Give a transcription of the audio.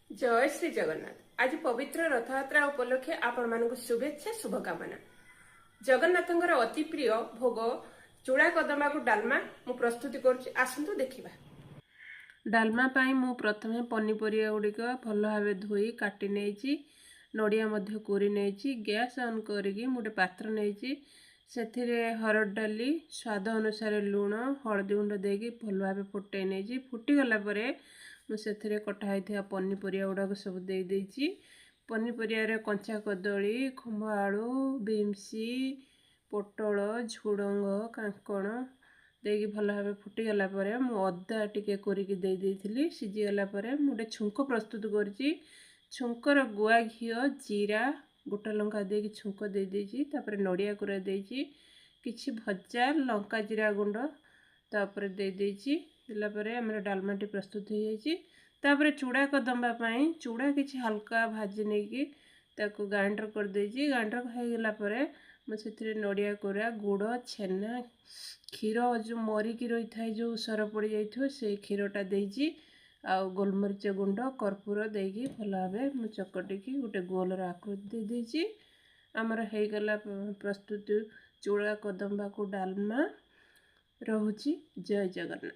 ଜୟ ଶ୍ରୀ ଜଗନ୍ନାଥ। ଆଜି ପବିତ୍ର ରଥଯାତ୍ରା ଉପଲକ୍ଷେ ଆପଣମାନଙ୍କୁ ଶୁଭେଚ୍ଛା, ଶୁଭକାମନା। ଜଗନ୍ନାଥଙ୍କର ଅତି ପ୍ରିୟ ଭୋଗ ଚୂଡ଼ା କଦମ୍ବାକୁ ଡାଲମା ମୁଁ ପ୍ରସ୍ତୁତି କରୁଛି, ଆସନ୍ତୁ ଦେଖିବା। ଡାଲମା ପାଇଁ ମୁଁ ପ୍ରଥମେ ପନିପରିବା ଗୁଡ଼ିକ ଭଲ ଭାବେ ଧୋଇ କାଟି ନେଇଛି, ନଡ଼ିଆ ମଧ୍ୟ କୋରି ନେଇଛି। ଗ୍ୟାସ୍ ଅନ୍ କରିକି ମୁଁ ଗୋଟେ ପାତ୍ର ନେଇଛି। ସେଥିରେ ହରଡ଼ ଡାଲି, ସ୍ୱାଦ ଅନୁସାରେ ଲୁଣ, ହଳଦୀ ଗୁଣ୍ଡ ଦେଇକି ଭଲ ଭାବେ ଫୁଟେଇ ନେଇଛି। ଫୁଟିଗଲା ପରେ ମୁଁ ସେଥିରେ କଟା ହେଇଥିବା ପନିପରିବା ଗୁଡ଼ାକ ସବୁ ଦେଇଦେଇଛି। ପନିପରିବାରେ କଞ୍ଚା କଦଳୀ, ଖମ୍ବ ଆଳୁ, ବିନ୍ସ, ପୋଟଳ, ଝୁଡ଼ଙ୍ଗ, କାଙ୍କଣ ଦେଇକି ଭଲ ଭାବେ ଫୁଟିଗଲା ପରେ ମୁଁ ଅଦା ଟିକେ କୋରିକି ଦେଇ ଦେଇଥିଲି। ସିଝିଗଲା ପରେ ମୁଁ ଗୋଟେ ଛୁଙ୍କ ପ୍ରସ୍ତୁତ କରିଛି। ଛୁଙ୍କର ଗୁଆ ଘିଅ, ଜିରା, ଗୋଟା ଲଙ୍କା ଦେଇକି ଛୁଙ୍କ ଦେଇଦେଇଛି। ତାପରେ ନଡ଼ିଆ କୋରା ଦେଇଛି, କିଛି ଭଜା ଲଙ୍କା, ଜିରା ଗୁଣ୍ଡ ତାପରେ ଦେଇଦେଇଛି। ଦେଲା ପରେ ଆମର ଡାଲମାଟି ପ୍ରସ୍ତୁତ ହେଇଯାଇଛି। ତାପରେ ଚୂଡ଼ା କଦମ୍ବା ପାଇଁ ଚୂଡ଼ା କିଛି ହାଲକା ଭାଜି ନେଇକି ତାକୁ ଗ୍ରାଇଣ୍ଡର କରିଦେଇଛି। ଗ୍ରାଇଣ୍ଡର ହେଇଗଲା ପରେ ମୁଁ ସେଥିରେ ନଡ଼ିଆ କୋରା, ଗୁଡ଼, ଛେନା, କ୍ଷୀର ଯେଉଁ ମରିକି ରହିଥାଏ, ଯେଉଁ ସର ପଡ଼ିଯାଇଥିବ, ସେଇ କ୍ଷୀରଟା ଦେଇଛି। ଆଉ ଗୋଲମରିଚ ଗୁଣ୍ଡ, କର୍ପୂର ଦେଇକି ଭଲ ଭାବେ ମୁଁ ଚକଟିକି ଗୋଟେ ଗୋଲର ଆକୃତି ଦେଇଦେଇଛି। ଆମର ହେଇଗଲା ପ୍ରସ୍ତୁତି ଚୂଡ଼ା କଦମ୍ବାକୁ ଡାଲମା। ରହୁଛି, ଜୟ ଜଗନ୍ନାଥ।